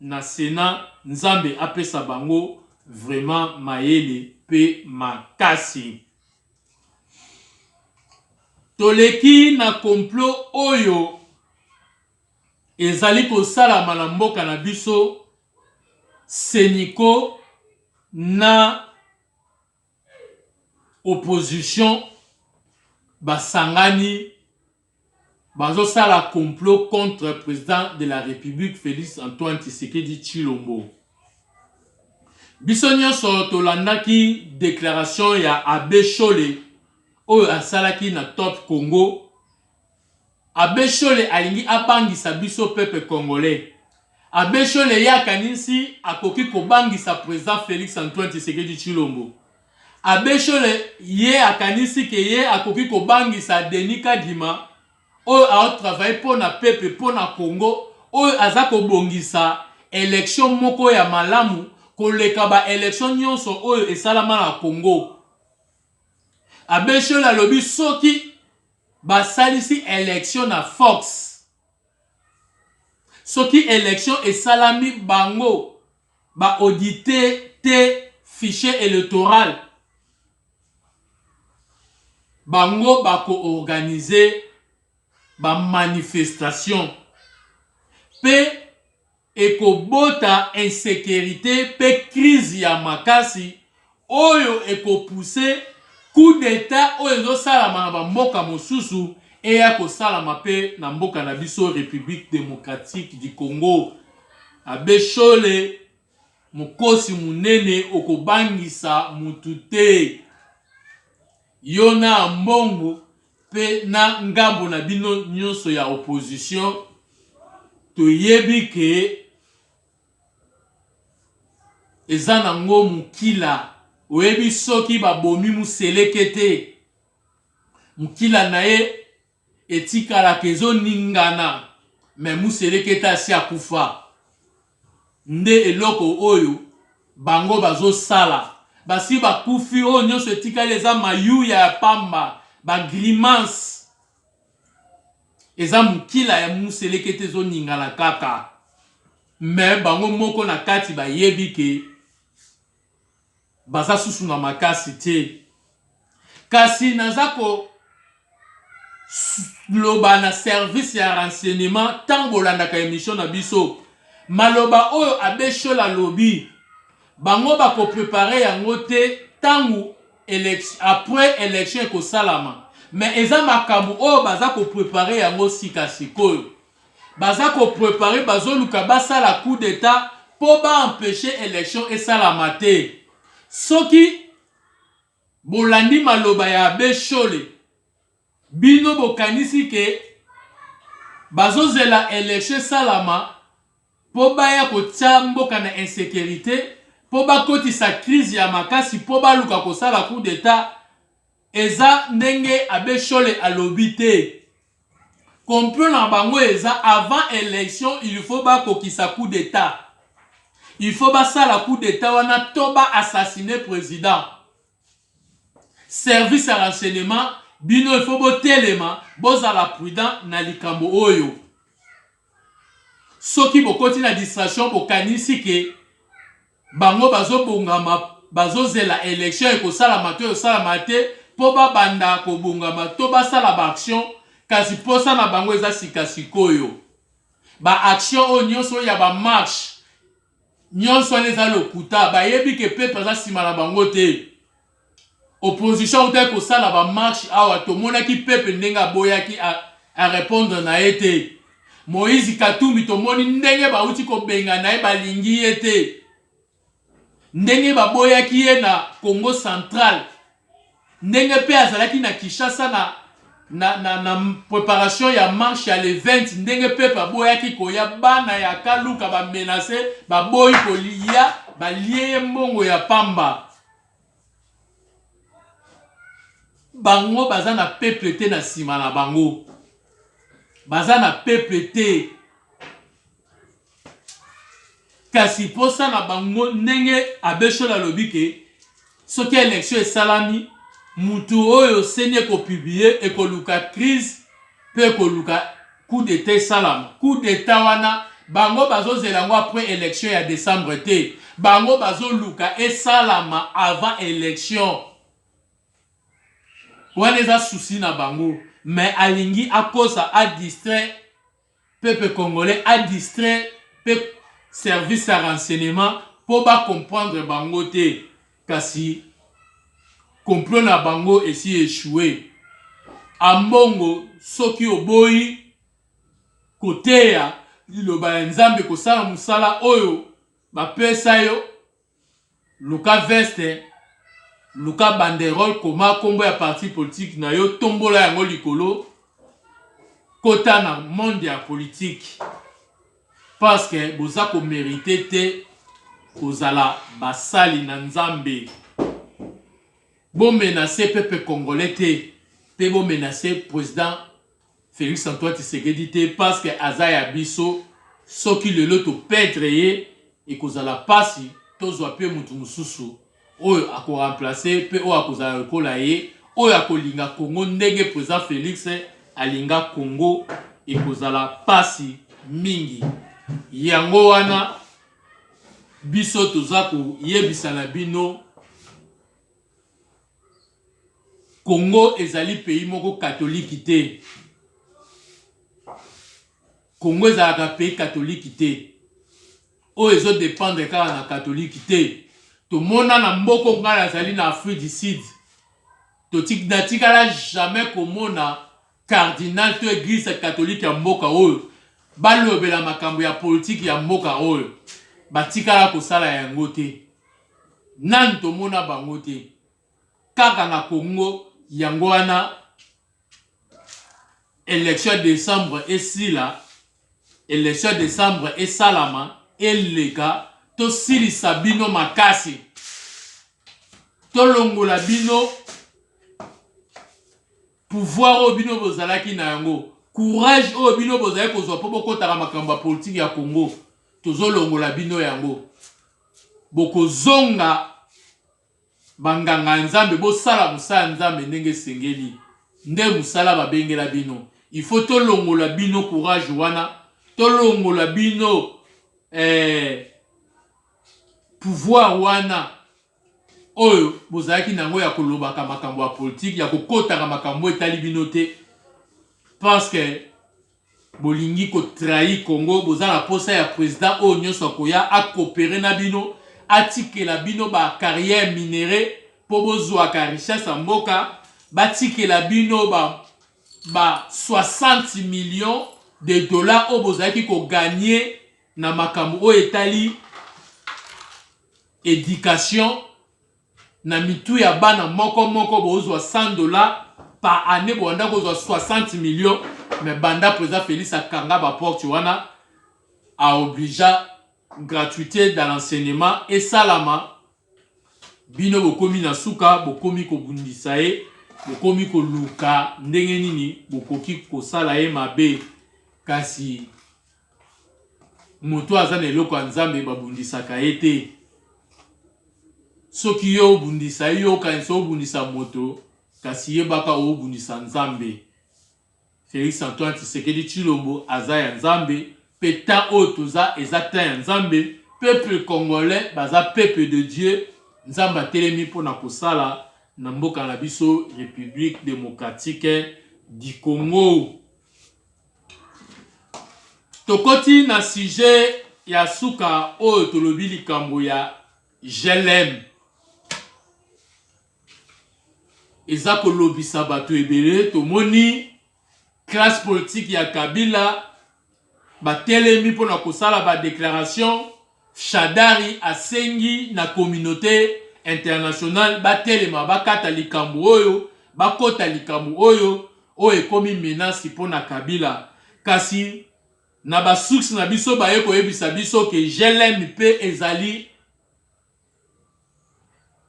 na Sénat. Nzambe apesa bango vraiment mayele mpe makasi. Toleki na complot oyo ezali kosalama na mboka na biso. CENCO na opposition basangani, bazosala complot contre président de la République Félix Antoine Tshisekedi Tshilombo. Biso nyonso tolandaki déclaration ya abbé Shole oyo asalaki na Top Congo. Abbé Shole alingi abangisa biso peuple congolais. Abbé Shole, ye akanisi akoki kobangisa président Félix Antoine Tshisekedi Tshilombo. Abbé Shole, ye akanisi ke ye akoki kobangisa Denis Kadima oyo aotravaille mpo na peuple, mpo na Congo, oyo aza kobongisa élection moko ya malamu koleka baélection nyonso oyo esalama na Congo. Abbé Shole alobi soki basalisi élection na force, soki élection esalami, bango baauditer te fichier électoral, bango bakoorganiser bamanifestation mpe ekobota insécurité mpe crise ya makasi oyo ekopousser coup d'état oyo ezosalama na bamboka mosusu eya kosalama mpe na mboka na biso, République démocratique du Congo. Abbé Shole, mokosi monene, okobangisa mutu te. Yo na mbongo mpe na ngambo na bino nyonso ya opposition, toyebi ke eza nango mokila. Oyebi soki babomi moseleke te, mokila na ye etikalaka ezoningana, mais moseleke te asi akufa. Nde eloko oyo bango bazosala, basi bakufi, oyo nyonso etikali eza mayuya ya pamba, bagrimace. Eza mokila ya moseleke te ezoningana kaka, mais bango moko na kati bayebi ke baza susu na makasi te. Kasi naza koloba na service ya renseignement, ntango bolandaka émission na biso, maloba oyo abbé Shole alobi, bango bakopréparer yango te ntango après élection ekosalama, mais eza makambo oyo baza kopréparer yango sika sikoyo. Baza kopréparer, bazoluka basala coup d'état mpo baempêcher élection esalama te. Soki bolandi maloba ya abbé Shole, Bino bokanisi ke bazozela election esalama mpo baya kotia mboka na insecurite, mpo bakotisa crise ya makasi, mpo baluka kosala coup d'etat? Eza ndenge Abbe Shole alobi te. Complot na bango eza avant election il faut bakokisa coup d'etat. Il faut basala coup d'etat wana to ba assassiner president. Service ya renseignement bino il faut botelema, bozala prudent na likambo oyo. Soki bokoti na distraction, bokanisi ke bango bazobongama, bazozela election ekosalama to ekosalama te mpo babanda kobongama to basala ba action, kasi mposa na bango eza sika sikoyo. Ba action oyo nyonso oyo ya ba marche nyonso wana eza lokuta. Bayebi ke peuple aza nsima na bango te. Opposition autaki kosala ba marche awa, tomonaki peuple ndenge aboyaki a répondre na ye te. Moïse Katumbi, tomoni ndenge bauti kobenga na ye, balingi ye te, ndenge baboyaki ye na Congo Central, ndenge mpe azalaki na Kinshasa na préparation ya marche ya le 20, ndenge peuple aboyaki koya. Bana ya Kaluka bamenace, baboyi kolia, balie ye mbongo ya pamba. Bango baza na peuple te na nsima na bango, baza na peuple te. Kasi mposa na bango, ndenge Abbé Shole alobi ke soki élection esalami, mutu oyo CENI ekopublier ekoluka crise mpe ekoluka coup d'état esalama. Coup d'état wana, bango bazozela yango après élection ya décembre te. Bango bazoluka esalama avant élection wana. Eza souci na bango, mais alingi akosa, adistraire peuple congolais, adistraire mpe service ya renseignement mpo bacomprendre bango te. Kasi complot na bango esi échoué. Ambongo, soki oboyi koteya liloba ya Nzambe, kosala mosala oyo bapesa yo, luka veste, luka banderole, koma nkombo ya parti politique na yo, tombola yango likolo, kota na monde ya politique, parce que boza komériter te kozala basali na Nzambe. Bomenacer peuple congolais te, mpe bomenacer président Félix Antoine Tshisekedi te, parce que aza ya biso. Soki lelo toperdre ye, ekozala mpasi tozwa mpe motu mosusu oyo akoremplacer mpe oyo akozala lokola ye, oyo akolinga Congo ndenge président Félix alinga Congo. Ekozala mpasi mingi. Yango wana biso toza koyebisa na bino: Congo ezali pays moko catholique te. Congo ezalaka pays catholique te oyo ezodépendre kaka na catholique te. Tomona na mboka ngai nazali na Afrique du Sud, natikala jamais komona cardinal to église catholique ya mboka oyo balobela makambo ya politike ya mboka oyo. Batikala kosala yango te, nani tomona bango te, kaka na Congo. Yango wana élection ya décembre esila, élection ya décembre esalama, eleka, tosilisa bino makasi, tolongola bino pouvoir oyo bino bozalaki na yango, courage oyo bino bozali kozwa mpo bokɔtaka makambo ya politike ya Congo, tozolongola bino yango. Bokozonga banganga ya Nzambe, bosala mosala ya Nzambe ndenge esengeli, nde mosala babengela bino. Il faut tolongola bino courage wana, tolongola bino pouvoir wana oyo bozalaki nango ya kolobaka makambo ya politike, ya kokɔtaka makambo etali bino te, parce que bolingi kotrahir Congo. Boza na posa ya président oyo nyonso akoya acoopérer na bino, atikela bino bacarrière minerais mpo bozwaka richesse ya mboka, batikela bino ba 60 millions de dollars oyo bozalaki kogagner na makambo oyo etali éducation na mitu ya bana moko moko, bozwa 100 dollars. Par année bobanda kozwa 60 millions, mais banda président Félix akanga ba porte wana, a obligea gratuité dans l'enseignement esalama, bino bokomi na suka, bokomi kobundisa ye, bokomi koluka ndenge nini bokoki kosala ye mabe. Kasi moto aza na eloko ya Nzambe babundisaka ye te. Soki yo obundisa ye, yo okanisa obundisa moto, kasi yebaka obundisa Nzambe. Felix Antoine Tshisekedi Tshilombo aza ya Nzambe, pe temps oyo toza eza temps ya Nzambe. Peuple congolais baza peuple de Dieu. Nzambe atelemi mpona kosala na mboka na biso République démocratique du Congo. Tokoti na sujet ya suka oyo tolobi likambo ya GLM. Eza kolobisa bato ebele. Tomoni classe politique ya Kabila batelemi mpona kosala ba déclaration. Shadary asengi na communauté internationale batelema, bakata likambo oyo, bakota likambo oyo oyo ekomi menace mpona Kabila. Kasi na ba source na biso baye koyebisa biso ke GLM mpe ezali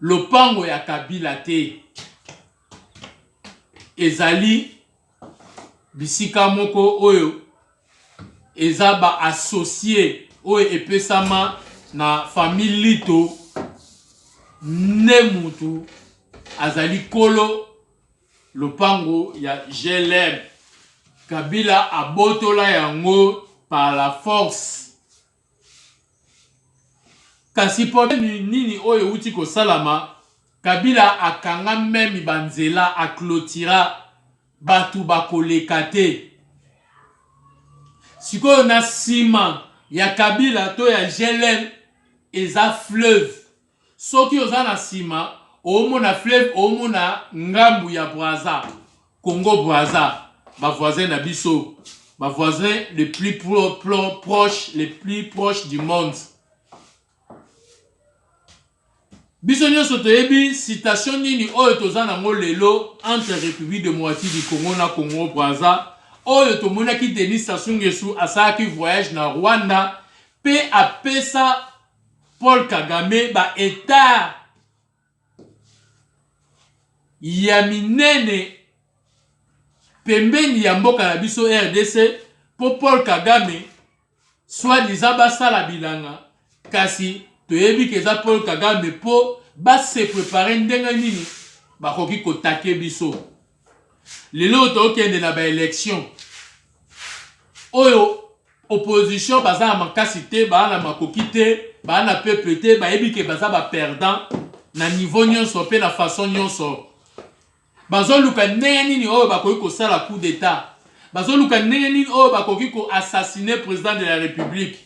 lopango ya Kabila te, ezali bisika moko oyo eza ba associé oyo epesama na famille Lito nde mutu azali kolo lopango ya GLM. Kabila abotola yango par la force. Kasi problème nini oyo euti kosalama? Kabila akanga meme banzela, aclotira, bato bakoleka te. Sikoyo na nsima ya Kabila to ya GLM eza fleuve. Soki oza na nsima, omona fleuve, omona ngambu ya Brazza, Congo Brazza, ba voisin na biso, ba voisin le plus proche, le plus proche du monde. Biso nyonso toyebi citation nini oyo toza nango lelo entre République démocratique du Congo na Congo Brazza, oyo tomonaki Denis Sassou Nguesso asalaki voyage na Rwanda mpe apesa Paul Kagame ba hectare ya minene pembeni ya mboka na biso RDC, mpo Paul Kagame soi-disant basala bilanga. Kasi toyebi ke eza Paul Kagame mpo base préparer ndenge nini bakoki kotake biso. Lelo tokende na ba élection oyo opposition baza na makasi te, baa na makoki te, baa na peuple te, bayebi ke baza ba perdant na niveau nyonso mpe na façon nyonso. Bazoluka ndenge nini oyo bakoki kosala coup d'état, bazoluka ndenge nini oyo bakoki koassassiner président de la République.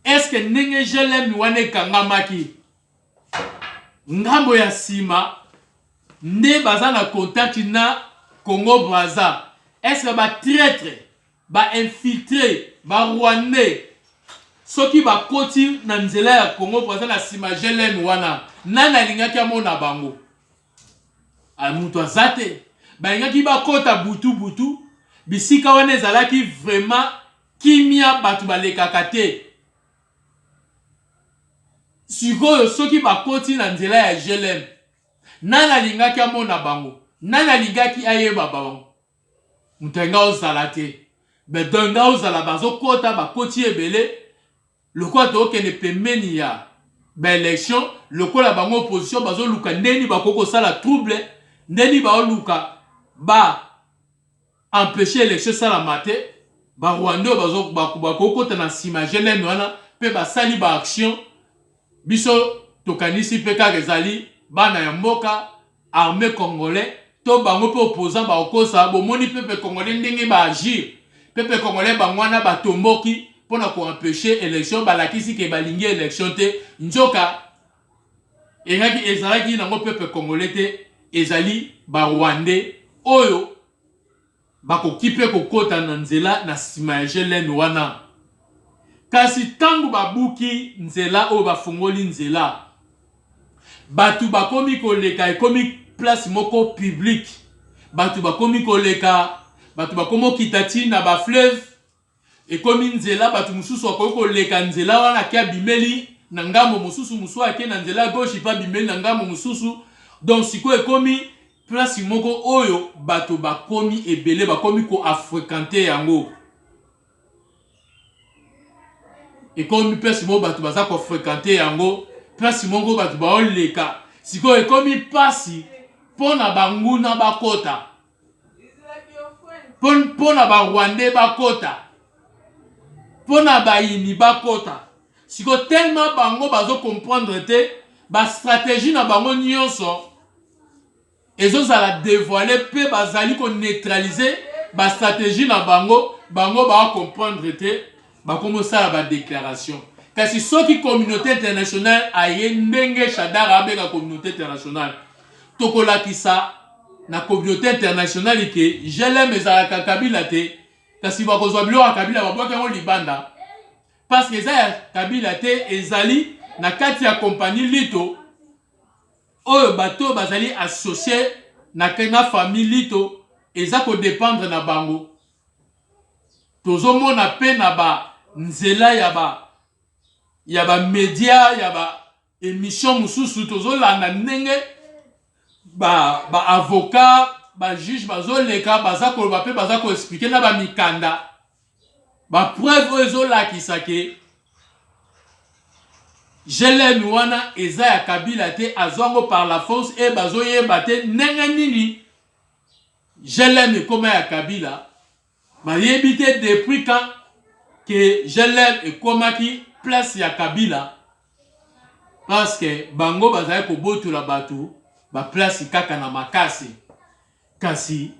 Est ce que ndenge GLM wana ekangamaki, ngambo ya nsima nde baza na contact na Congo Brazza, est ce que ba traître, ba infiltré, ba Rwandais, soki bakoti na nzela ya Congo Brazza na nsima GLM wana, nani alingaki amona bango? Moto aza te. Balingaki bakota butu butu, bisika wana ezalaki vraiment kimia, bato balekaka te. Sikoyo soki bakoti na nzela ya GLM, nani alingaki amona bango? Nani alingaki ayeba bango? Moto alinga ozala te. Bedon nga ozala bazokota, bakoti ebele. Lokola tokende pembeni ya ba élection, lokola bango opposition bazoluka ndeni bakoki kosala trouble, ndeni baoluka ba empêcher élection esalama te, ba Rwandais oyo bakokota na nsima GLM wana mpe basali ba action. Biso tokanisi mpe kaka ezali bana ya mboka, armée congolais to bango mpe opposant bakokosa. Bomoni peuple congolais ndenge ba agir. Peuple congolais bango wana batomboki mpona ko empêcher élection, balakisi ke balingi élection te. Nzoka engaki ezalaki nango peuple congolais te, ezali ba Rwandais oyo bakoki mpe kokota na nzela na nsima ya GLM wana. Kasi ntango babuki nzela oyo, bafungoli nzela, bato bakomi koleka, ekomi place moko publique, bato bakomi koleka, bato bakomi okita ti na ba fleuve, ekomi nzela, bato mosusu akoki koleka nzela wana ake abimeli na ngambo mosusu, mosusu ake na nzela gauche mpe abimeli na ngambo mosusu. Donc sikoyo ekomi place moko oyo bato bakomi ebele, bakomi koafréquente yango. Ekomi place moko bato baza kofréquente yango, place moko bato baoleka. Sikoyo ekomi mpasi mpo na banguna bakota, mpo na barwandais bakota, mpo na bayini bakota. Sikoyo tellement bango bazocomprendre te, bastratégie na bango nyonso ezozala dévoile mpe bazali koneutralize bastratégie na bango. Bango baocomprendre te, bakomi osala badéclaration. Kasi soki communauté internationale aye, ndenge Shadary abenga communauté internationale, tokolakisa na communauté internationale ke GLM ezalaka Kabila te. Kasi bakozwa biloko ya Kabila, babwaki yango libanda, parce que eza ya Kabila te, ezali na kati ya compagnie Lito oyo bato oyo bazali associé na famille Lito, eza kodépendre na bango. Tozomona mpe na banzela ya bamédia, ya ba émission mosusu, tozolanda ndenge baavocat, ba bajuge bazoleka, baza koloba mpe baza koexpliquer na bamikanda, bapreuve oyo ezolakisa ke GLM wana eza ya Kabila te, azwango par la force. E bazoyeba te ndenge nini GLM ekóma ya Kabila. Bayebi te depuis quand ke GLM ekomaki place ya Kabila, parce que bango bazali kobotola bato baplace kaka na makasi, kasi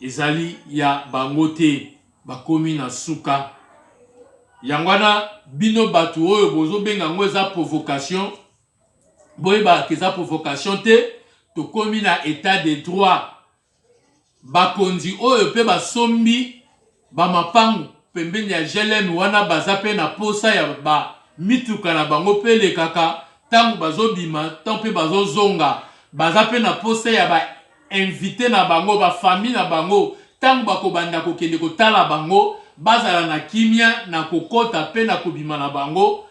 ezali ya bango te. Bakomi na suka. Yango wana, bino bato oyo bozobenga yango eza provocation, boyebaka eza provocation te. Tokomi na état de droit. Bakonzi oyo mpe basombi bamapangu pembeni ya GLM wana, baza mpe na posa ya bamituka na bango mpe elekaka ntango bazobima, ntango mpe bazozonga. Baza mpe na posa ya bainvité na bango, bafamille na bango, ntango bakobanda kokende kotala bango, bazala na kimia na kokɔta mpe na kobima na bango,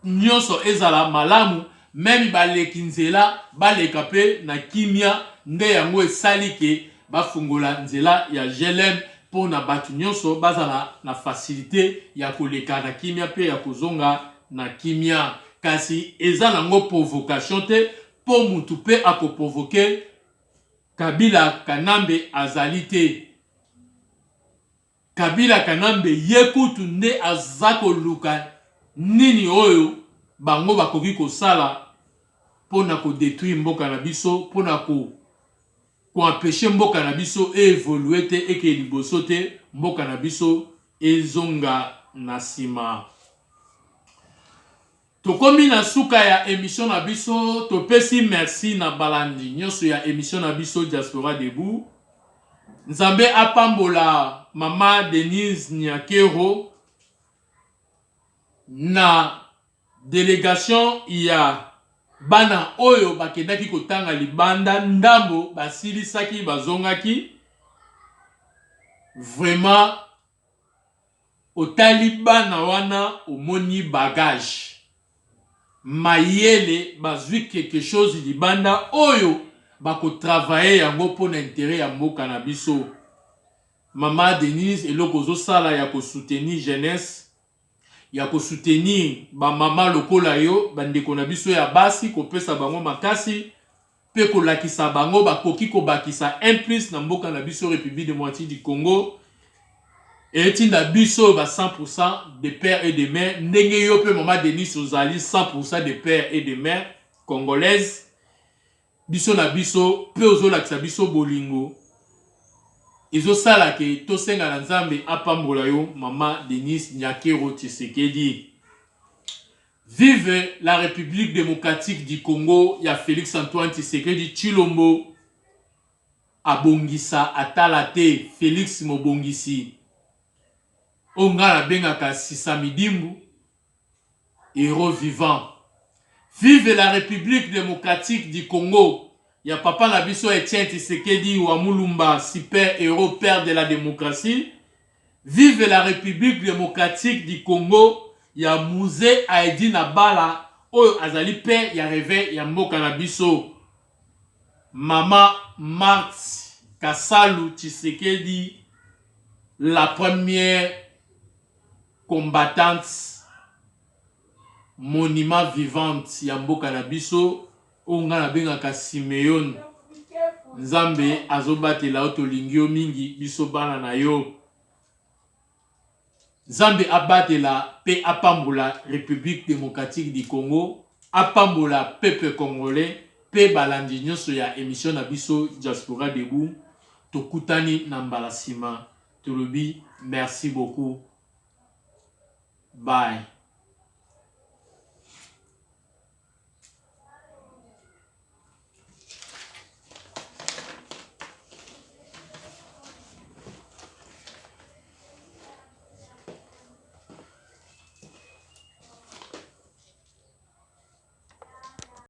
nyonso ezala malamu, même baleki nzela baleka mpe na kimia. Nde yango esali ke bafungola nzela ya GLM mpo na bato nyonso bazala na facilité ya koleka na kimia mpe ya kozonga na kimia. Kasi eza nango provocation te, mpo mutu mpe akoprovoquer Kabila Kanambe azali te. Kabila Kanambe ye kutu nde aza koluka nini oyo bango bakoki kosala mpona kodétruire mboka na biso, mpona koempêcher mboka na biso eévoluer te, eke liboso te, mboka na biso ezonga na nsima. Tokomi na suka ya émission na biso. Topesi merci na balandi nyonso ya émission na biso Diaspora Debout. Nzambe apambola mama Denise Nyakeru na délégation ya bana oyo bakendaki kotanga libanda. Ndambo basilisaki, bazongaki. Vraiment, otali bana wana, omoni bagage, mayele, bazwi quelque chose libanda oyo bakotravailler yango mpona intérêt ya mboka na biso. Mama Denise, eloko ozosala ya kosoutenir jeunesse, ya kosoutenir bamama lokola yo, bandeko na biso ya basi, kopesa bango makasi mpe kolakisa bango bakoki kobakisa un plus na mboka na biso République démocratique du Congo, etinda biso ba 100% de père et de mère, ndenge yo mpe mama Denise ozali 100% de père et de mère congolaise. Biso na biso mpe ozolakisa biso bolingo, ezosala ke tosenga na Nzambe apambola yo, mama Denise Nyakeru Tshisekedi. Vive la République démocratique du Congo ya Félix Antoine Tshisekedi Tshilombo. Abongisa atala te, Félix mobongisi, oyo ngai nabengaka Sisa Midimbu, héros vivant. Vive la République démocratique du Congo. ya papa na biso Etienne Tshisekedi wa Mulumba, super héros, père de la démocratie. Vive la République démocratique du Congo ya Mzee Aedi Nabala oyo azali père ya réveil ya mboka na biso. Mama Marthe Kasalu Tshisekedi, la première combattante, monument vivante ya mboka na biso, oyo ngai nabengaka Simeone. Nzambe azobatela yo, tolingi yo mingi, biso bana na yo. Nzambe abatela mpe apambola République démocratique du Congo, apambola peuple congolais mpe balandi nyonso ya émission na biso Diaspora Debout. Tokutani na mbala nsima, tolobi merci beaucoup, bye.